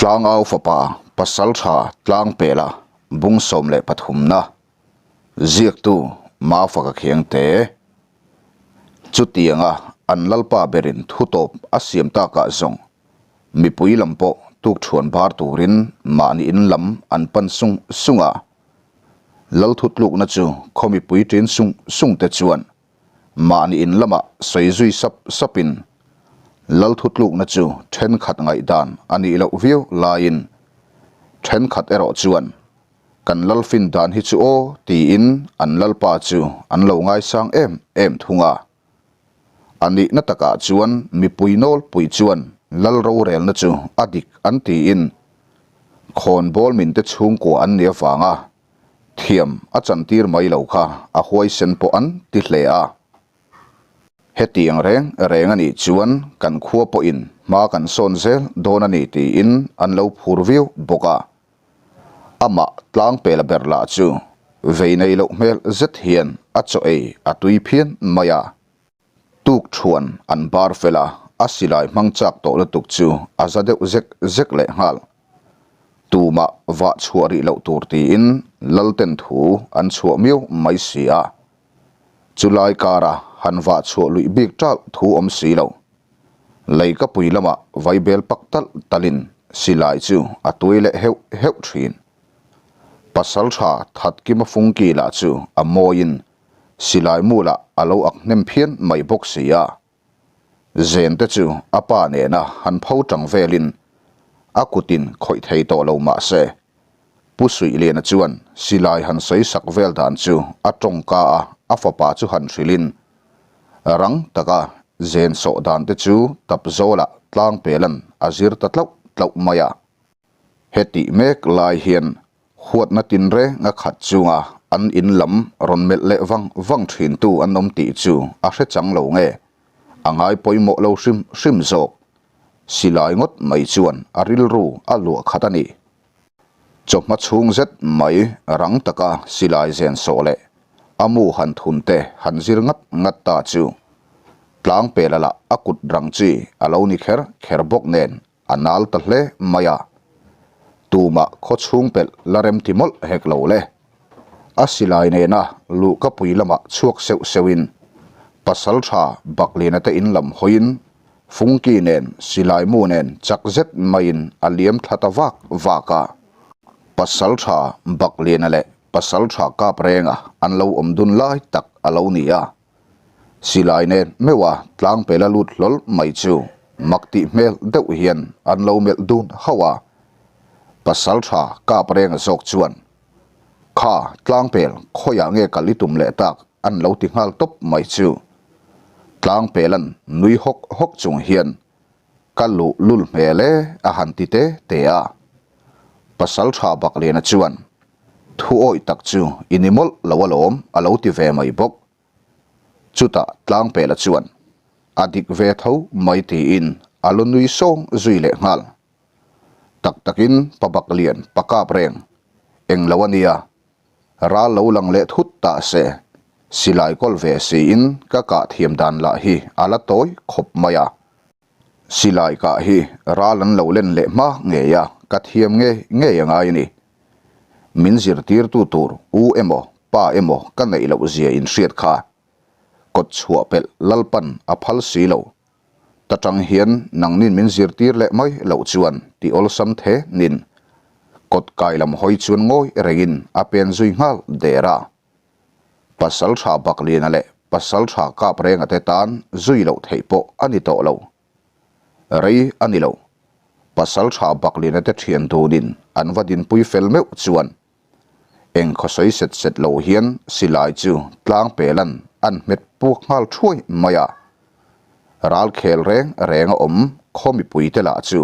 Tlangau fapa Pasaltha Tlangpela bung 13 na ziaktu Mafaka Khiangte chutianga an lalpa berin thutawp a siam takah zawng mipui lam pawh tukṭhuan bar turin mahni in lam an pan sung sung a. Lalthutlukna chu khaw mipui ṭin sung sung te chuan Mahni in lamah sawi zui sap sapin Lalthutlukna chu thenkhat ngaihdan a nih loh viau laiin thenkhat erawh chuan kan Lalfin dan hi chu aw tiin an Lalpa chu an lo ngaisang em em thung a. A nihna takah chuan mipui nawlpui chuan Lal rorelna chu a dik an tiin khawnbawl minte chhungkua an nih avanga Thiam a chantir mai lo kha a huaisen pawh an ti hle a. Hetiang reng reng a nih chuan kan khua pawhin hma kan sawn zel dawn a ni tiin an lo phur viau bawk a. Amah tlangpela ber lah chu vei nei loh hmel zet hian a chaw ei a tui phian mai a. Tuk thuan an bar fel a, a silai hmang chak tawh lutuk chu a za deuh zek zek leh nghal. Tumah vah chhuah rih loh tur tiin Lalten thu an chhuah miau mai si a. Chulai kara han vah chhuah luih bik ṭalh thu awm si lo. Leikapui lamah vaibel pak talh talhin silai chu a tuai leh heuh heuh ṭhin. Pasalṭha Thatkima Fungki lah chu a mawiin silai mulah a lo ak hnem phian mai bawk si a. Zen te chu a pa nena han pho tang velin a kutin khawih thei tawh lo mah se, Pu Suihliana chuan silai han sawi sak vel dan chu a tawngka a, a fapa chu han hrilhin rang taka zen sawh dan te chu tap zawlah tlangpelan a zir ta tlauh tlauh mai a. Hetih mek lai hian Huatna tinreng a khat chunga an in lam rawn melh leh vang vang thintu an awm tih chu a hre chang lo nge, a ngai pawimawh lo hrim hrim zawk. Silai ngawt mai chuan a rilru a luah khat a ni. Chawhma chhung zet mai rang taka silai zen sawh leh a mu han thun te han zir ngat ngat ta chu tlangpela lah a kut rang chi a lo ni kher kher bawk nen A nal ta hle mai a, tumah khaw chhung pelh la rem ti mawlh hek lo le. A silai nena luhkapui lamah chhuak seuh seuhin pasal tha Bakliana te in lam hawiin Fungki nen silai mu nen chak zet maiin a liam thla ta vak vak a. Pasal tha Bakliana leh pasal tha Kaprenga an lo awm dun lai tak a lo ni a. Silai nen meuha tlangpela lut hlawl mai chu mak tih hmel deuh hian an lo melh dun hauh a. Pasal tha kap reng zawk chuan, Kha tlangpel khawiah nge kal i tum leh tak an lo ti nghal tawp mai chu. Tlangpelan nui hawk hawk chung hian, Ka luh lul hmel e a han ti te te a. Pasal tha Bakliana chuan, Thu awih tak chu i ni mawlh lo alawm a lo ti ve mai bawk. Chutah Tlangpela chuan a dik ve tho mai tiin a lu nui sawng zui leh nghal. Tak takin pa bak lian pa kap reng eng lo a nia, ral lo lang leh thut ta se, silai kawl ve siin ka kah thiam dan lah hi a la tawi khawp mai a. Silai kah hi ral an lo len leh hma ngei a, ka thiam ngei ngei a ngai a ni. Min zirtirtu tur u emaw pa emaw ka neih loh zia in hriat kha. Kawt chhuah pelh Lalpan a phal si lo. Ta tang hian nangnin min zirtir leh mai loh chuan ti awlsam the nin kawt kai lam hawi chuan ngawi rengin a pen zui nghal der a. Pasaltha Bakliana leh Pasaltha Kaprenga te tan zui loh theih pawh a ni tawh lo. Rei a ni lo. Pasaltha Bakliana te thian dunin an va dinpui fel meuh chuan eng khawsawi set set lo hian silai chu tlangpelan an hmet puak nghal thuai mai a. Ral khel reng reng a awm khaw mipuite lah chu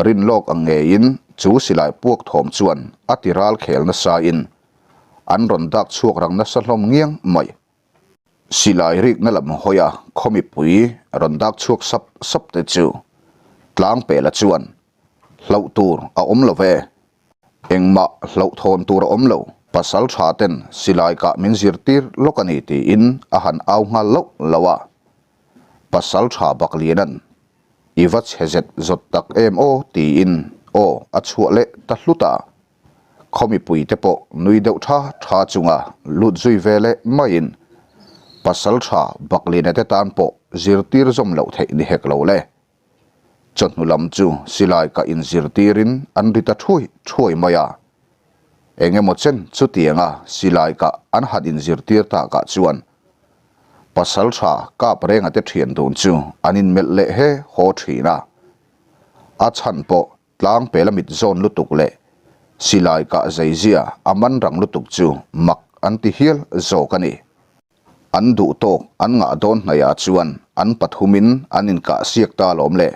rinlawk ang ngeiin chu silai puak thawm chuan a ti ral khel nasain An rawn dak chhuak rang nasa hlawm ngiang mai. Silai rikna lam hawi a khaw mipui rawn dak chhuak sap sap te chu Tlangpela chuan hlauh tur a awm lo ve. Engmah hlauhthawn tur a awm lo. Pasal tha ten silai kah min zirtir lawk a ni tiin a han au nghal loh loh a. Pasal tha Bakliana'n I va chhe zet zawt tak em aw tiin aw a chhuah leh ta hlut a. Khaw mipuite pawh nui deuh tha tha chunga lut zui ve leh maiin Pasaltha Bakliana te tan pawh zirtir zawm loh theih ni hek lo le. Chawhnu lam chu silai kah inzirtirin an ri ta thuai thuai mai a. Eng emaw chen chutianga silai kah an han inzirtir takah chuan Pasaltha kap renga te thian dun chu an inmelh leh he haw thin a. A chhan pawh Tlang pela mit zawn lutuk leh silai kah zeizia a man rang lutuk chu mak an ti hial zawk a ni. An duh tawk an ngah dawn hnaihah chuan an pathumin an inkah siak ta alawm le.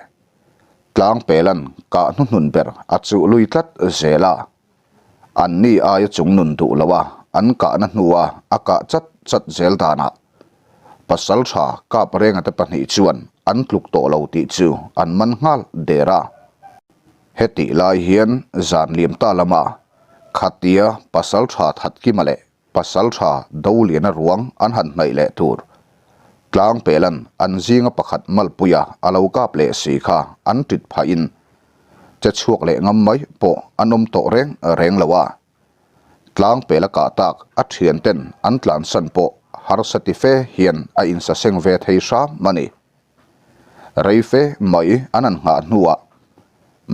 Tlang pelan kah hnuhnun ber a chuh lui tlat zel a. Anni aia chungnun duh lo a an kahna hnua a kah chat chat zel danah Pasaltha kap renga te pahnih chuan an tluk tawh lo tih chu an man nghal der a. Hetih lai hian zan liam ta lama khatia Pasaltha Thatkima leh Pasaltha Doliana ruang an han hnaih leh tur Tlangpelan an zinga pakhat malpuia a lo kap leh si kha an tit phahin che chhuak leh ngam mai pawh an awm tawh reng reng lo a. Tlangpela kah tak a thianten an tlansan pawh harsa ti fe hian a insaseng ve thei hram a ni. Rei fe mai an han nghah hnuah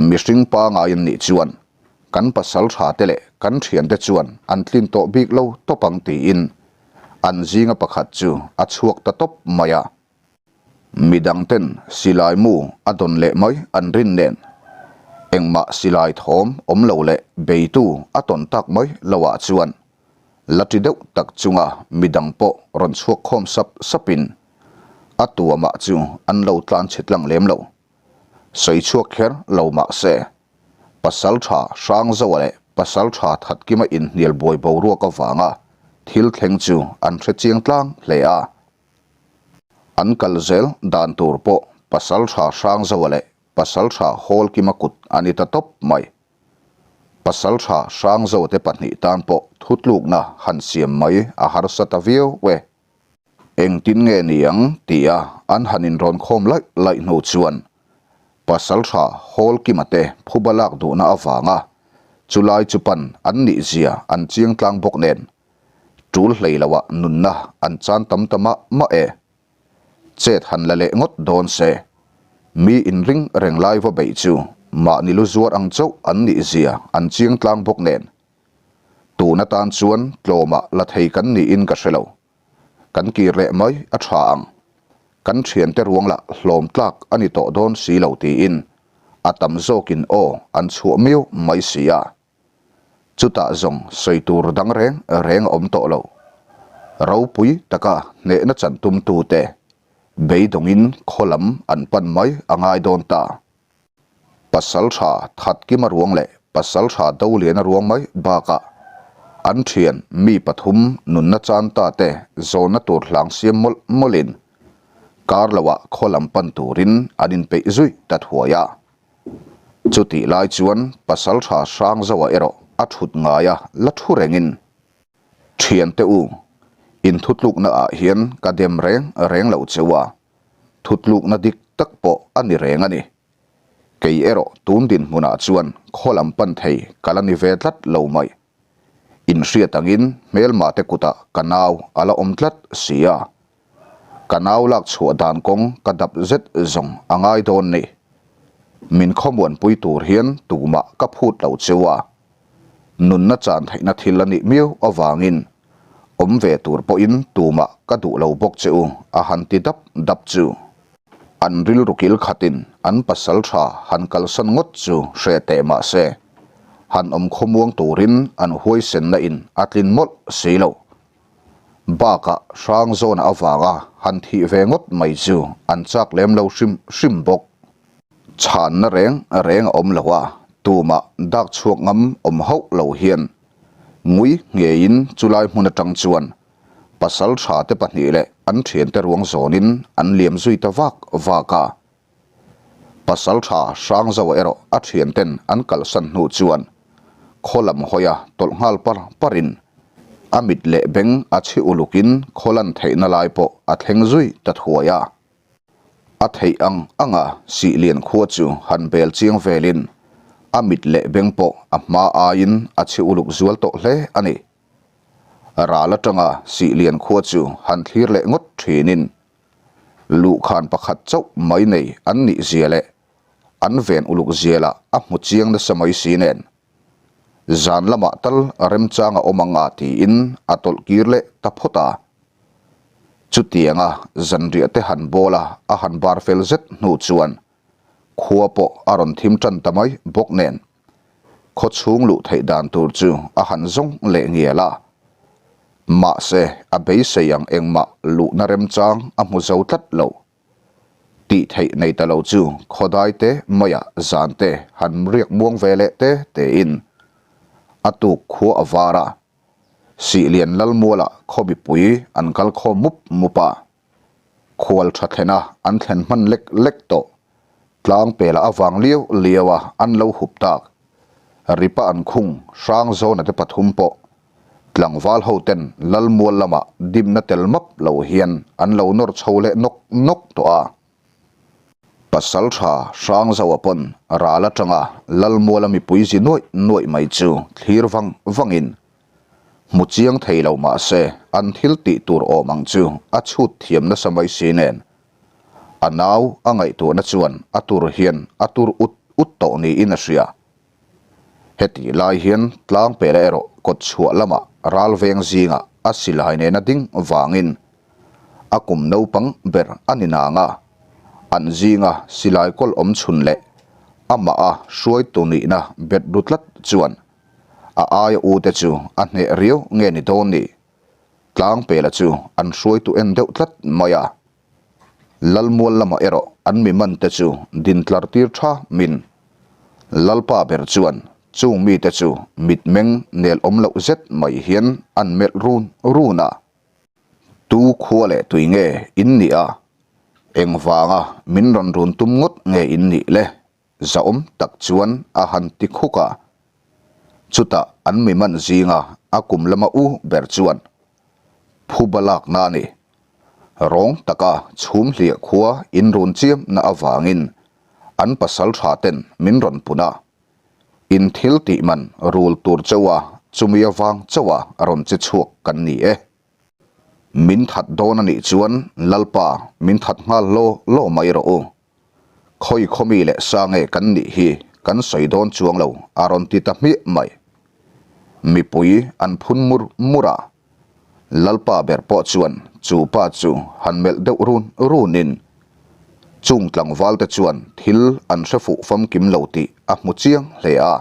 mihring pangai an nih chuan kan pasal tha te leh kan thiante chuan an tlin tawh bik lo tawp ang tiin an zinga pakhat chu a chhuak ta tawp mai a. Midang ten silai mu a dawn leh mai an rin nen engmah silai thawm awm lo leh beitu a tawn tak mai lo ah chuan la ti deuh tak chunga midang pawh rawn chhuak khawm sap sapin a tuamah chu an lo tlan chhe tlang lem lo. Sawi chhuak kher lo mah se Pasaltha Hrangzoa leh Pasaltha Thatkima inhnial buai boruak avanga thil thleng chu an hre chiang tlang hle a. An kal zel dan tur pawh Pasaltha Hrangzoa leh Pasaltha Hawlkima kut a ni ta tawp mai. Pasaltha Hrangzoa te pahnih tan pawh thutlukna han siam mai a harsa ta viau e. Engtin nge ni ang tia an han inrawn khawm laih laih hnu chuan Pasaltha Hawlkima te phuba lak duhna avanga chulai chu pan an nih zia an chiang tlang bawk nen Tul hlei lo ah nunna an chan tam ta mah mah e. Chet han la leh ngawt dawn se. Mi inring reng lai va beih chu mahni lu zuar ang chauh an nih zia an chiang tlang bawk nen. Tun atan chuan tlawmah la thei kan niin ka hre lo. Kan kir leh mai a tha ang. Kan thiante ruang lah hlawm tlak a ni tawh dawn si lo tiin a tam zawkin aw an chhuah miau mai si a. Chutah zawng sawi tur dang reng reng a awm tawh lo. Ropui taka hnehna chan tumtute beidawngin khaw lam an pan mai a ngai dawn ta. Pasaltha Thatkima ruang leh Pasaltha Doliana ruang mai bakah an thian mi pathum nunna chan ta te zawnna tur hlang siam mawlh mawlhin kar loah khaw lam pan turin an inpeih zui ta thuai a. Chutih lai chuan Pasaltha Hrangzoa erawh a thut ngaia la thu rengin, Thiante u, in thutlukna ah hian ka dem reng reng lo cheu a, thutlukna dik tak pawh a ni reng a ni. Kei erawh tun dinhmunah chuan khaw lam pan thei ka la ni ve tlat lo mai. In hriat angin hmelma te kutah ka nau a la awm tlat si a. Ka nau lak chhuah dan kawng ka dap zet zawng a ngai dawn ni. Min khawmuanpui tur hian tumah ka phut lo cheu a. Nunna chan theihna thil a nih miau avangin awm ve tur pawhin tumah ka duh lo bawk che u a han ti dap dap chu. An rilru kil khatin an pasal tha han kalsan ngawt chu hre teh mah se, han awm khawmuang turin an huaisenna in a tlin mawlh si lo. Bakah hrang zawna avanga han thih ve ngawt mai chu an chak lem lo hrim hrim bawk. Chhanna reng reng a awm lo a, tumah dak chhuak ngam awm hauh lo hian ngui ngeiin chulai hmun atang chuan pasal tha te pahnih leh an thiante ruang zawnin an liam zui ta vak vak a. Pasal tha Hrangzoa erawh a thianten an kalsan hnu chuan khaw lam hawia tawlh nghal par parin a mit leh beng a chhi ulukin khaw lan theihna lai pawh a thleng zui ta thuai a. A theih ang anga Sihlian khua chu han bel chiang velin. A mit leh beng pawh a hma aiin a chhe uluk zual tawh hle a ni. Ral atanga Sihlian khua chu han thlir leh ngawt thinin luhkhan pakhat chauh mai nei an nih zia leh an ven uluk zia lah a hmu chiang nasa mai si nen. Zan lamah tal remchang a awm ang a tiin a tawlh kir leh ta phawt a. Chutianga zanriah te han bawl a, a han bar fel zet hnu chuan khua pawh a rawn thim tan ta mai bawk nen khaw chhung luh theih dan tur chu a han zawng leh ngial a. Mahse a beisei ang engmah luhna remchang a hmu zo tlat lo. Tih theih nei ta lo chu khawdai te maiah zan te han riak muang ve leh te tein a tuk khua a var a, Sihlian Lalmualah khaw mipui an kal khawm mup mup a, khual tha thlena an thlen hman lek lek tawh tlang pela avang liau liau a an lo hup tak ripa an khung hrang zawna te pathum pawh Tlangval ho ten Lalmual lamah dimna tel map lo hian an lo nawr chho leh nawk nawk tawh a. Pasaltha Hrangzaua pawn ral atanga Lalmuala mipui zi nuaih nuaih mai chu thlir vang vangin hmu chiang thei lo mah se an thil tih tur awm ang chu a chhut thiam nasa mai si nen a nau a ngaihtuahna chuan a tur hian a tur ut ut tawh niin a hria. Hetih lai hian Tlangpela erawh kawt chhuah lamah ralveng zingah a silai nena ding vangin a kum naupang ber a ni nang a, an zinga silai kawl awm chhun leh amah a hruaitu nihna bet ru tlat chuan a aia ute chu a hneh riau nge ni dawn ni? Tlangpela chu an hruaitu en deuh tlat mai a. Lalmual lamah erawh an mi man te chu din tlar tir tha min. Lalpa ber chuan chung mite chu mitmeng nel awm loh zet mai hian an melh run run a. Tu khua leh tui nge in nih a? Engvanga min rawn run tum ngawt nge in nih le? Zahawm tak chuan a han ti khuk a. Chutah an mi man zinga a kum lama u ber chuan phuba lakna a ni. Rawng taka chhum hliah khua in run chiam na avangin an pasal tha ten min rawn pun a. In thil tih man rul tur chauh a chumi avang chauh a rawn che chhuak kan ni e. Min that dawn a nih chuan Lalpa min that nghal law law mai rawh u. Khawi khawmi leh sa nge kan nih hi kan sawi dawn chuang lo a rawn ti ta hmiah mai. Mipui an phun mur mur a, Lalpa ber pawh chuan chu pa chu han melh deuh run runin chung tlangval te chuan thil an hre fuh famkim lo tih a hmu chiang hle a.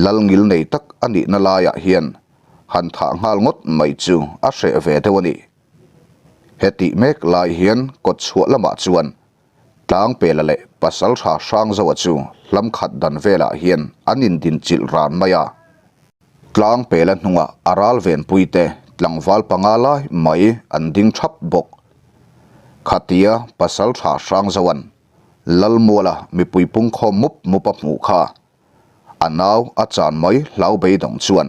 Lalngil nei tak a nihna laiah hian han thah nghal ngawt mai chu a hreh ve deuh a ni. Hetih mek lai hian kawtchhuah lamah chuan Tlangpela leh Pasaltha Hrangzoa chu hlam khat dan velah hian an indinchilh ran mai a. Tlangpela hnungah a ral venpuite tlangval panga lai mai an ding thap bawk. Khatia Pasaltha Hrangzoa'n Lalmuala mipui pungkhawm mup mup a hmuh kha a nau a chan mai hlau beidawng chuan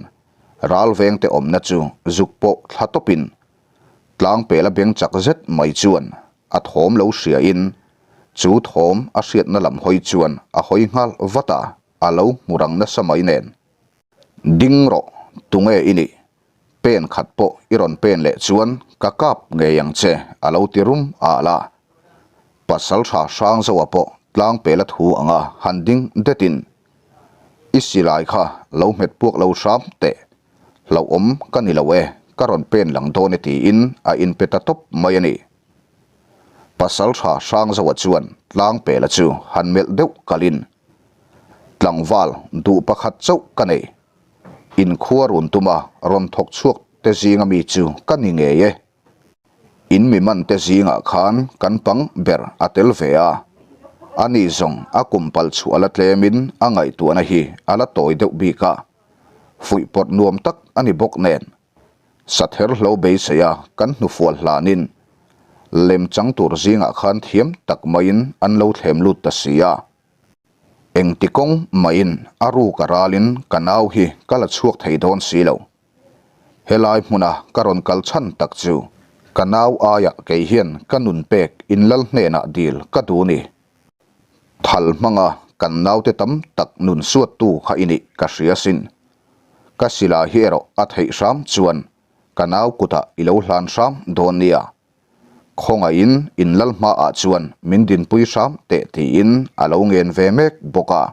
Ral vengte awmna chu zuk pawh thla tawpin Tlangpela beng chak zet mai chuan a thawm lo hriain chu thawm a hriatna lam hawi chuan a hawi nghal vat a, a lo hmu rang nasa mai nen. Ding rawh, tunge i nih? Pen khat pawh i rawn pen leh chuan ka kap ngei ang che a lo ti rum al a. Pasaltha Hrangzoa pawh Tlangpela thu anga han ding detin I silai kha lo hmet puak lo hram teh. Hlauhawm ka ni lo e, ka rawn pen lang dawn e tiin a inpe ta tawp mai a ni. Pasaltha Hrangzoa chuan Tlangpela chu han melh deuh kalin, Tlangval duh pakhat chauh ka nei. Inkhua run tuma rawn thawk chhuak te zinga mi chu ka ni ngei e. In mi man te zingah khan kan pang ber a tel ve a, ani zawng a kum pal chhuah a la tlemin a ngaihtuahna hi a la tawi deuh bik a, fuihpawrh nuam tak a ni bawk nen. Sather hlo beisei a kan hnufual hlanin lem chang tur zingah khan thiam tak maiin an lo thlem lut ta si a. Engti kawng maiin a ruk a ralin ka nau hi ka la chhuak thei dawn si lo. Helai hmuna ka rawn kal chhan tak chu ka nau aiah kei hian ka nun pek in lal hnenah dil ka duh ni. Thal hmanga Kan naute tam tak nun suattu kha i nih ka hria sin. Ka silai hi erawh a theih hram chuan ka nau kutah i lo hlan hram dawn nia. Khawngaihin in lal hmaah chuan min dinpui hram teh tiin a lo ngen ve mek bawk a.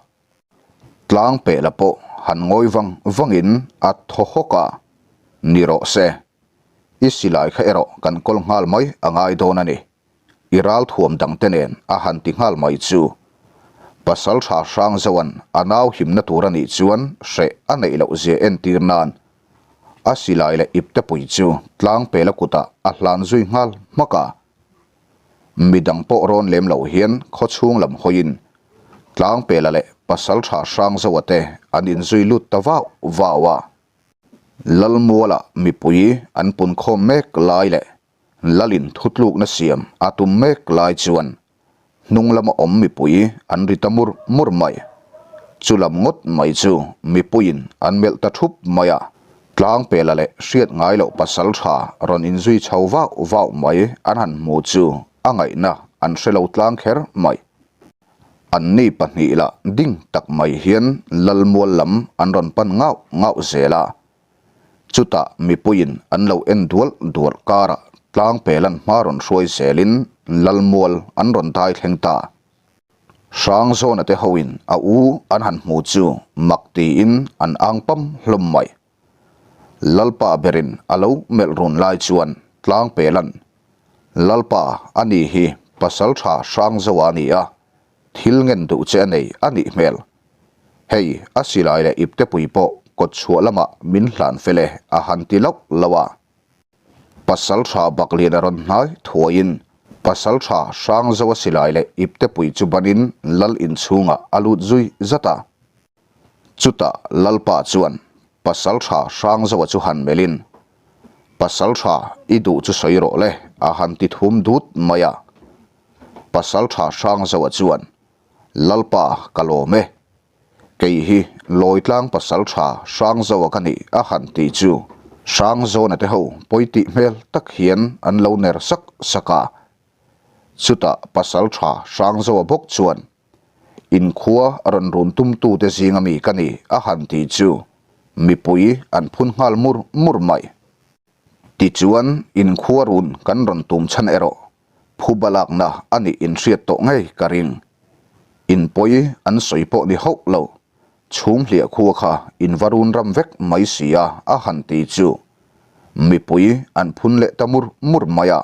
Tlang pehla pawh han ngawi vang vangin a thaw hawk a, Ni rawh se. I silai kha erawh kan kawl nghal mai a ngai dawn a ni. I ral thuam dangte nen a han ti nghal mai chu. Pasal tha hrang zoan a nau himna tur a nih chuan hreh a neih loh zia entir nan a silai leh iptepui chu tlang pela kutah a hlan zui nghal hmak a. Midang pawh rawn lem lo hian khawchhung lam hawiin Tlangpela leh Pasaltha Hrangzoa te an inzui lut ta vau vau a. Lalmuala mipui an punkhawm mek lai leh Lalin thutlukna siam a tum mek lai chuan hnung lama awm mipui an ri ta mur mur mai. Chu lam ngawt mai chu mipuiin an melh ta thup mai a, Tlangpela leh hriat ngai loh pasal tha rawn inzui chho vauh vauh mai an han hmu chu a ngaihna an hre lo tlang kher mai. Anni pahnih lah ding tak mai hian Lalmual lam an rawn pan ngauh ngauh zel a. Chutah mipuiin an lo en dual dual karah Tlangpela'n hma rawn hruai zelin Lalmual an rawn dai thleng ta. Hrangzawna te hoin a u an han hmu chu mak tiin an ang pam hlawm mai. Lalpa berin a lo melh run lai chuan Tlangpela'n, Lalpa, ani hi Pasaltha Hrangzoa a ni a, thil ngen duh che a nei a nih hmel. Hei, a silai leh iptepui pawh kawtchhuah lamah min hlan fel e a han ti lauh lauh a. Pasaltha Baklian a rawn hnai thuaiin Pasaltha Hrangzoa silai leh iptepui chu banin Lal inchhungah a lut zui zat a. Chutah Lalpa chuan Pasaltha Hrangzoa chu han melhin, Pasaltha, i duh chu sawi rawh le, a han ti thum dut mai a. Pasaltha Hrangzoa chuan, Lalpa, ka lawm e. Kei hi Lawitlang pasal tha Hrangzoa ka nih a han ti chu Hrangzawna te ho pawi tih hmel tak hian an lo ner sak sak a. Chutah pasal tha Hrangzoa bawk chuan Inkhua rawn run tumtute zinga mi ka ni a han ti chu mipui an phun nghal mur mur mai. Tichuan inkhua run kan rawn tum chhan erawh Phuba lakna a nih inhriat tawh ngei ka ring. In pawi an sawi pawh ni hauh lo. Chhum hliah khua kha in va run ram vek mai si a, a han ti chu. Mipui an phun leh ta mur mur mai a.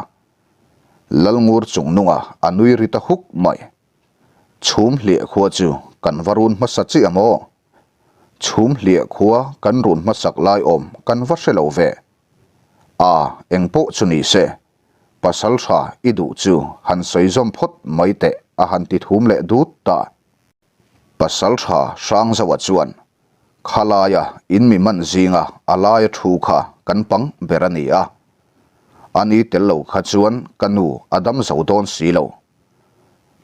Lalngur chung nunga a nui ri ta huk mai. Chhum hliah khua chu kan va run hmasa chiah maw? Chhum hliah khua kan run hmasak lai awm kan va hre lo ve. A, engpawh chu ni se. Pasal tha i duh chu han sawi zawm phawt mai teh a han ti thum leh dut ta. Pasal tha Hrangzoa chuan, Khalaia in mi man zinga a laia thu kha kan pang ber a ni a. Ani tel lo kha chuan ka nu a dam zo dawn si lo.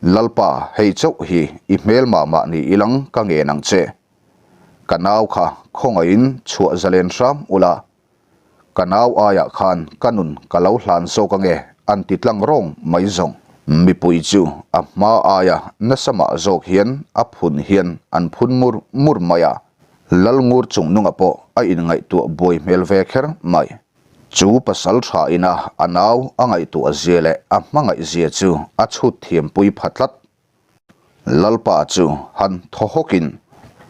Lalpa hei chauh hi i hmel mah mah ni ilang ka ngen ang che. Ka nau kha khawngaihin chhuah zalen hram ula. Ka nau aiah khan ka nun ka lo hlan zawk ange an ti tlang rawng mai zawng. Mipui chu a hma aia nasa mah zawk hian a phun hian an phun mur mur mai a, Lalngur chungnunga pawh a inngaihtuah buai hmel ve kher mai. Chu pasal tha ina a nau a ngaihtuah zia leh a hmangaih zia chu a chhut thiampui pha tlat. Lalpa chu han thaw hawkin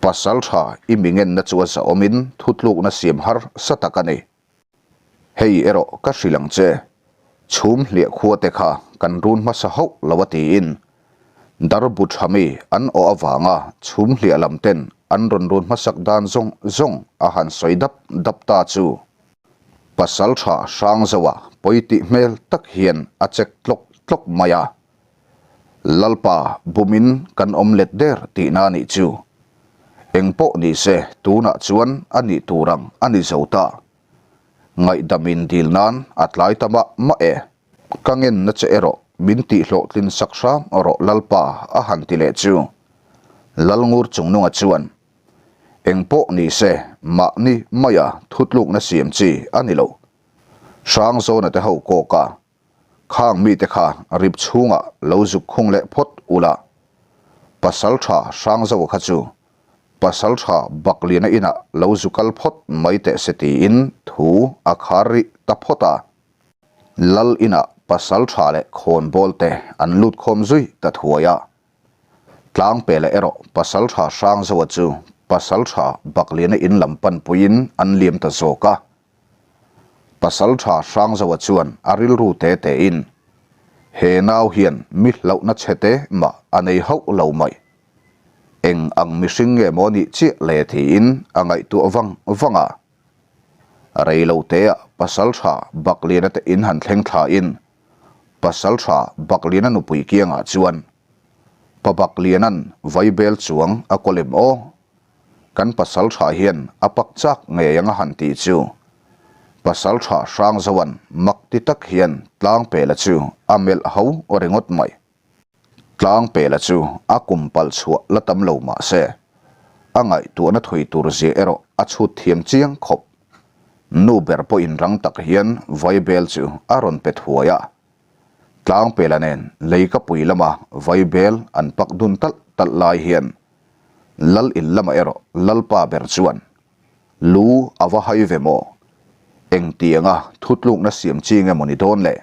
pasal tha i mi ngenna chu a zahawmin thutlukna siam har sa tak a ni. Hei erawh ka hrilh ang che, chhum hliah khua te kha kan run hmasa hauh lo a tiin darbu tha mi an awh avanga chhum hliah lam ten an rawn run hmasak dan zawng zawng a han sawi dap dap ta chu pasal tha Hrangzoa pawi tih hmel tak hian a chek tlawk tlawk mai a. Lalpa bumin kan awm let der tihna a nih chu. Eng pawh ni se tunah chuan a nih tur ang a ni zo ta. Ngaihdamin dil nan a tlai ta mah mah e. Ka ngenna che erawh min tihhlawhtlin sak hram rawh Lalpa a han ti leh chu. Lalngur chungnunga chuan eng pawh ni se mahni maia thutlukna siam chi a ni lo. Hrangzawna te ho kawk a. Khang mite kha rip chhungah lo zuk khung leh phawt ula. Pasalṭha Hrangzoa kha chu Pasalṭha Bakliana inah lo zu kal phawt mai teh se tiin thu a khar rih ta phawt a. Lal inah Pasalṭha leh khawnbawl te an lut khawm zui ta thuai a. Tlangpela erawh Pasalṭha Hrangzoa chu Pasalṭha Bakliana in lam panpuiin an liam ta zawk a. Pasalṭha Hrangzoa chuan a rilru te tein, He nau hian mi hlauhna chhe te mah a nei hauh lo mai. Eng ang mihring nge maw nih chiah le tiin a ngaihtuah vang vang a. Rei lo teah Pasalṭha Bakliana te in han thleng thlain Pasalṭha Bakliana nupui kiangah chuan Pa Bakliana'n vaibel chuang a kaw lem aw. Kan pasalṭha hian a pak chak ngei ang a han tih chu pasalṭha Hrangzoa'n mak ti tak hian Tlangpela chu a melh ho ringawt mai. Tlangpela chu a kum palh chhuah la tam lo mah se, a ngaihtuahna thui tur zia erawh a chhut thiam chiang khawp. Nu ber pawhin rang tak hian vaibel chu a rawn pe thuai a. Tlangpela nen leikapui lama vaibel an pak dun talh talh lai hian Lal in lamah erawh Lalpa ber chuan, Lu a va hai ve maw? Engtianga thutlukna siam chi nge maw ni dawn le?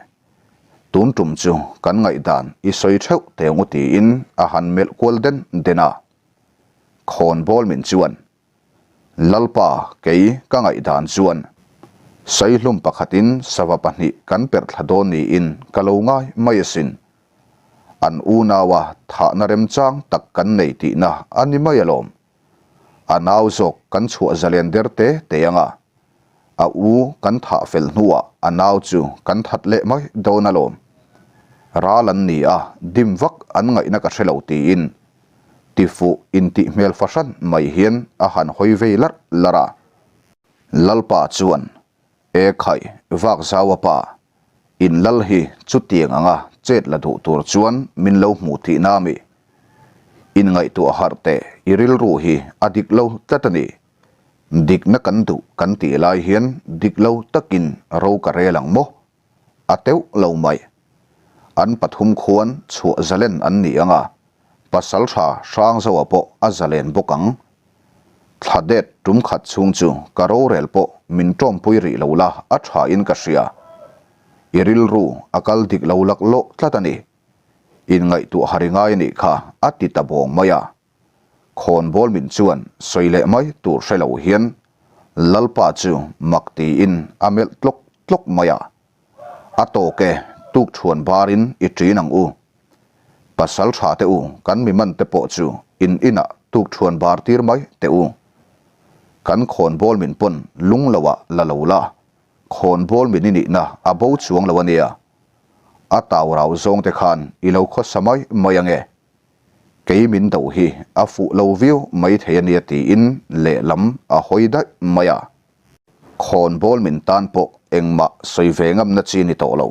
Tun tum chu kan ngaihdan i sawi theuh teng u tiin a han melh kual den den a. Khawnbawl min chuan, Lalpa kei ka ngaihdan chuan Saihlum pakhatin sava pahnih kan perh thla dawn niin ka lo ngai mai asin. An unaua thahna remchang tak kan nei tihna a ni mai alawm. A nau zawk kan chhuah zalen der te te anga, a u kan thah fel hnuah a nau chu kan that leh mai dawn alawm. Ral an ni a, dim vak an ngaihna ka hre lo tiin tifuh intih hmel fahran mai hian a han hawi vei larh larh a. Lalpa chuan, E khai, vak zau a pa, In lal hi chutiang anga chet la duh tur chuan min lo hmuh tihna a mi? In ngaihtuah harh teh i rilru hi a dik lo tlat a ni. Dikna kan duh kan tih lai hian dik lo takin ro ka rel ang maw? A teuh lo mai. An pathum khuan chhuah zalen an ni anga Pasalṭha Hrangzoa pawh a zalen bawk ang. Thla det tum khat chhung chu ka rorel pawh min ṭawmpui rih lo la a ṭhain ka hria. I rilru a kal dik lo laklawh tlat a ni. Inngaihtuah hari ngai a nih kha a ti ta bawng mai a. Khawnbawl min chuan sawi leh mai tur hre lo hian Lalpa chu mak tiin a melh tlawk tlawk mai a. A tawk e, tukṭhuan barin i ṭin ang u. Pasal tha teh u, kan mi man te pawh chu in inah tukṭhuan bar tir mai teh u. Kan khawnbawl min pawn lung lo ah la lo la, khawnbawl min i nihna a bo chuang lo a nia. A tau rau zawng te khan i lo khawsa mai mai ange. Kei min do hi a fuh lo viau mai thei a nia tiin lehlam a hawi daih mai a. Khawnbawl min tan pawh engmah sawi ve ngamna chi ni tawh lo.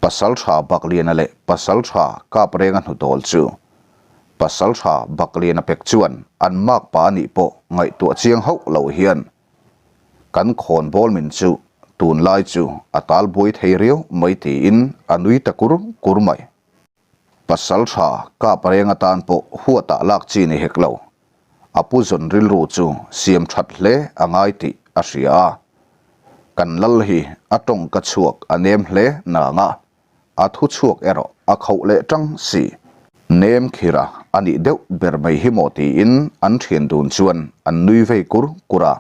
Pasalṭha Bakliana leh Pasalṭha Kaprenga hnudawl chu Pasalṭha Bakliana pek chuan an makpa a nih pawh ngaihtuah chiang hauh lo hian kan khawnbawl min chu tunlai chu a talbuai thei riau mai tiin a nui ta kur kur mai. Pasalṭha Kapreng atan pawh huatah lak chi ni hek lo. A pu zawn rilru chu siam that hle a ngai tih a hria a. Kan lal hi a tawngka chhuak a nem hle nang a, a thu chhuak erawh a khauh leh tang si. Nem khira a nih deuh ber mai hi maw tiin an thian dun chuan an nui vei kur kur a.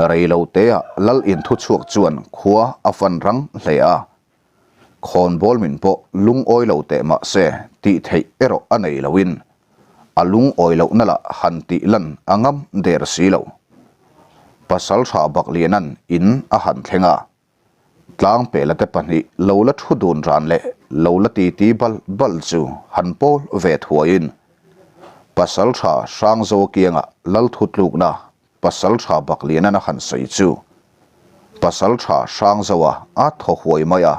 Rei lo teah lal in thu chhuak chuan khua a fan rang hle a. Khawnbawl min pawh lungawi lo teh mah se tih theih erawh a nei loin a lungawi lohna lah han tih lan a ngam der si lo. Pasalṭha Bakliana'n in a han thleng a, Tlangpela te pahnih lo la thu dun ran leh lo la titi bal bal chu han pawl ve thuaiin Pasalṭha Hrangzo kiangah Lalthutlukna Pasalṭha Bakliana'n a han sawi chu Pasalṭha Hrangzoa a thaw huai mai a,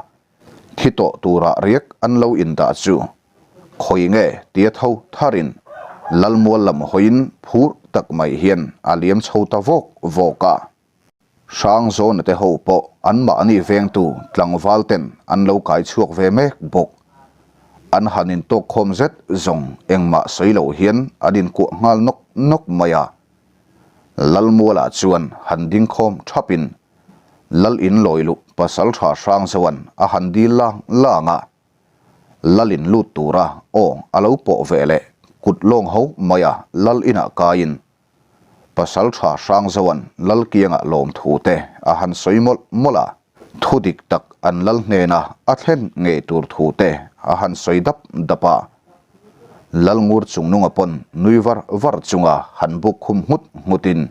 thi tawh tura riak an lo indah chu khawi nge tia tho tharin Lalmual lam hawiin phur tak mai hian a liam chho ta vawk vawk a. Hrangzawna te ho pawh anmahni vengtu tlangval ten an lo kai chhuak ve mek bawk. An han intawk khawm zet zawng engmah sawi lo hian an inkuah nghal nawk nawk mai a. Lalmualah chuan han ding khawm thapin Lal in lawi luh pasal tha hrang zoan a han dil lang lang a. Lal in lut tura aw a lo pawh ve leh kut lawng ho mai a Lal inah kaiin pasal tha hrang zoan Lal kiangah lawmthu te a han sawi mawlh mawlh a. Thu dik tak an lal hnena a thlen ngei tur thu te a han sawi dap dap a. Lal ngur chungnunga pawn nui var var chunga han buk khum nghut nghutin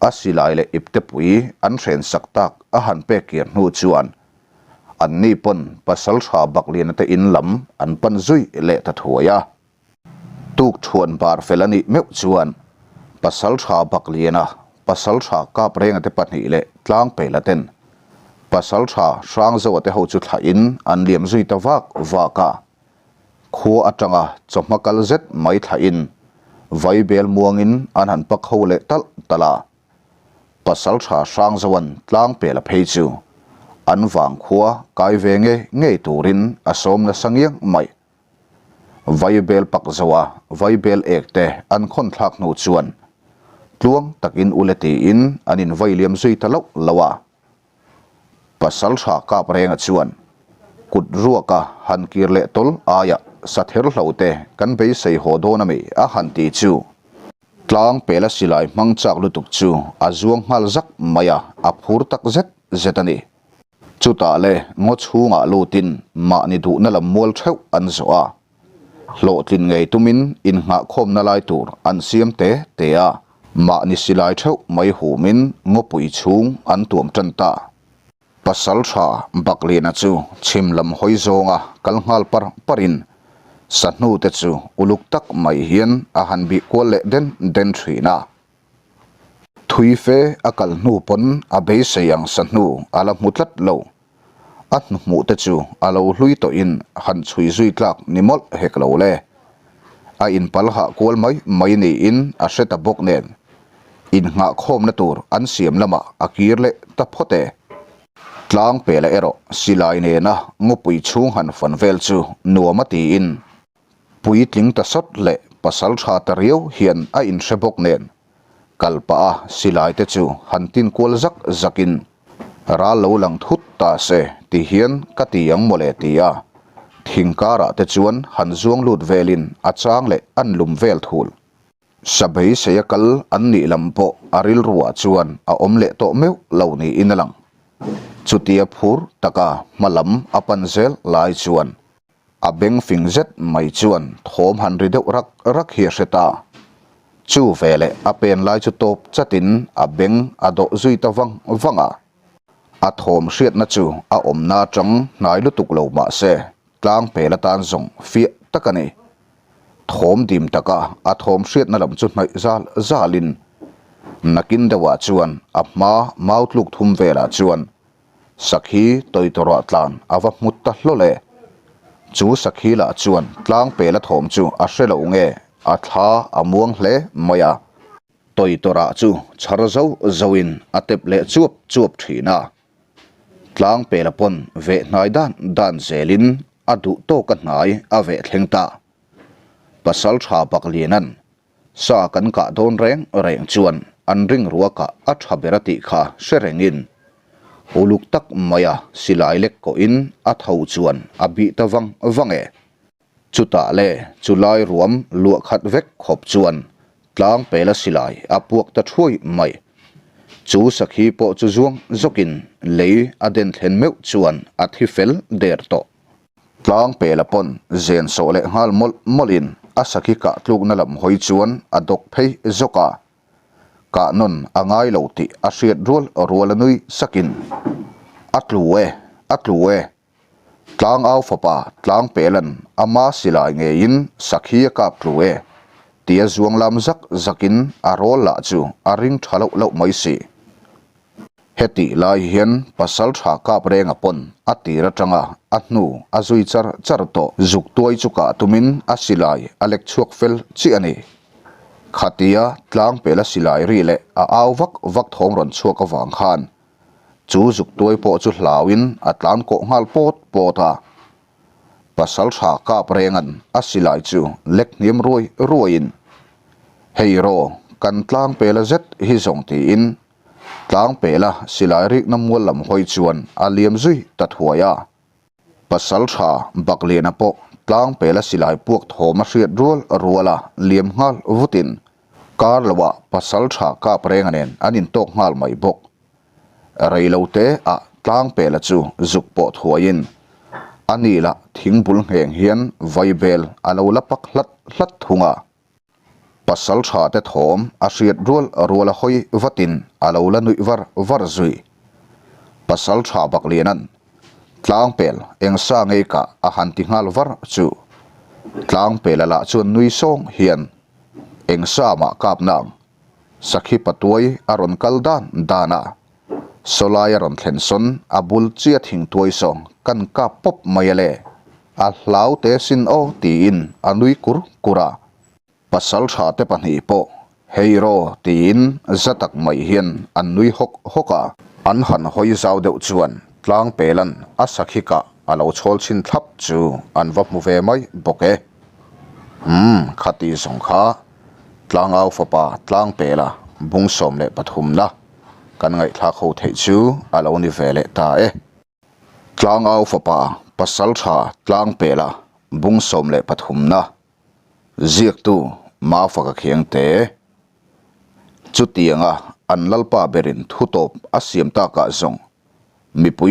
a silai leh iptepui an hren sak tak a han pek kir hnu chuan anni pawn pasaltha Bakliana te in lam an pan zui leh ta thuai a. Tuk thuan bar fel a nih meuh chuan Pasaltha Bakliana, Pasaltha Kaprenga te pahnih leh Tlangpela ten Pasaltha Hrangzoa te ho chu thlahin an liam zui ta vak vak a. Khua atanga chawhma kal zet mai thlahin Vaibel muangin an han pak ho leh talh talh a. Pasaltha Hrangzoan Tlangpela phei chu an vangkhua kai ve ngei ngei turin a sawm nasa ngiang mai. Vaibel pak zoa vaibel ek te an khawn thlak hnu chuan tluang takin ule tiin an in vai liam zui ta loh loh a. Pasaltha kap renga chuan kut ruaka han kir leh tawl aia sather hlo te kan beisei haw dawn ami a han ti chu tlang pela silai hmang chak lutuk chu a zuang nghal zak mai a, a phur tak zet zet a ni. Chutah le ngaw chhungah lutin mahni duhna lam mual theuh an zawh a, hlawhtlin ngei tumin innghahkhawmna lai tur an siam te te a, mahni silai theuh mai humin ngawpui chhung an tuam tan ta. Pasaltha Bakliana chu chhim lam hawi zawnga kal nghal par parin sahnute chu uluk tak mai hian a han bih kual leh den den thin a. Thui fe a kal hnu pawn a beisei ang sa hnu a la hmu tlat lo. A hnuhmuh te chu a lo hlui tawhin han chhui zui tlak ni mawlh hek lo le. A inpal hah kual mai mai niin a hre ta bawk nen innghahkhawmna tur an siam lamah a kir leh ta phawt e. Tlang pela erawh silai nena ngawpui chhung han fan vel chu nuam a tiin Puitling ta sawt leh pasal tha ta riau hian a inhre bawk nen, kal pah a silai te chu han tin kual zak zakin ral lo lang thut ta se ti hian ka ti ang mawle ti a, thing karah te chuan han zuang lut velin a chang leh an lum vel thul. Sabei seia kal an nih lam pawh a rilruah chuan a awm leh tawh meuh lo niin a lang. Chutia phur taka hma lam a pan zel lai chuan A beng fing zet mai chuan thawm han ri deuh rak rak hi a hre ta. Chu veleh a pen lai chu tawp chatin a beng a dawh zui ta vang vang a. A thawm hriatna chu a awmna atang hnai lutuk lo mah se tlang pel atan zawng fiah tak a ni. Thawm dim taka a thawm hriatna lam chu hnaih zal zalin nakin deuhah chuan a hma mau tluk thum velah chuan Sakhi tawitawrah tlan a va hmut ta hlawlh e. Chu sakhi lah chuan tlang pela thawm chu a hre lo nge a thla a muang hle mai a. Tawitawrah chu chhar zo zoin a tep leh chuap chuap thin a. Tlang pela pawn veh hnai dan dan zelin a duh tawka hnai a veh thleng ta. Pasal tha Bakliana'n Sa kan kah dawn reng reng chuan an ring ruakah a tha ber a tih kha hre rengin uluk tak maia silai lek kawhin a tho chuan a bih ta vang vang e. Chutah le chulai ruam luah khat vek khawp chuan tlang pela silai a puak ta thuai mai. Chu sakhi pawh chu zuang zawkin lei a den thlen meuh chuan a thi fel der tawh. Tlang pela pawn zen sawh leh nghal mawlh mawlhin a sakhi kah tlukna lam hawi chuan a dawk phei zawk a. Kah nawn a ngai lo tih a hriat rual rual a nui sakin, A tlu e, a tlu e. Tlang au fapa tlang pela'n ama silai ngeiin sakhi a kap tlu e tia zuang lam zak zakin a rawl lah chu a ring tha loh loh mai si. Hetih lai hian pasal tha kap renga pawn a tir atanga a hnu a zui char char tawh. Zuk tuai chu kah tumin a silai a lek chhuak fel chiah a ni. Khatia tlang pela silai ri leh a au vak vak thawm rawn chhuak avang khan chu zuk tuai pawh chu hlauin a tlan kawh nghal pawt pawt a. Pasalṭha kap renga'n a silai chu lek hniam ruai ruaiin, Hei raw, kan tlang pela zet hi zawng tiin tlang pela silai rikna mual lam hawi chuan a liam zui ta thuai a. Pasalṭha Bakliana pawh tlang pela silai puak thawm a hriat rual rual a liam nghal vutin kar loah pasalṭha kap renga nen an intawk nghal mai bawk. Reilote ah tlangpela chu zuk pawh thuaiin a ni lah thingbul ngheng hian vaibel a lo la pak hlat hlat thung a. Pasal tha te thawm a hriat rual rual a hawi vatin a lo la nuih var var zui. Pasal tha Bakliana'n tlangpel eng sa ngei kah a han ti nghal var chu tlangpela lah chuan nui sawng hian eng sa mah kap nang Sakhi patuai a rawn kal dan dan a, sawlai a rawn thlen sawn a bul chiah thingtuai sawng kan kap pawp mai a le, a hlau te sin aw tiin a nui kur kur a. Pasaltha te pahnih pawh hei raw tiin za tak mai hian an nui hawk hawk a. An han hawi zau deuh chuan tlangpelan a sakhi kah a lo chhawl chhin thlap chu an va hmu ve mai bawk e. Umm khati zawng kha Tlangau fapa Tlangpela bung 13 na kan ngaihthlak ho theih chu a lo ni ve leh ta e. Tlangau fapa Pasaltha Tlangpela bung 13 na ziaktu Mafaka Khiangte chutianga an lalpa berin thutawp a siam takah zawng mipui.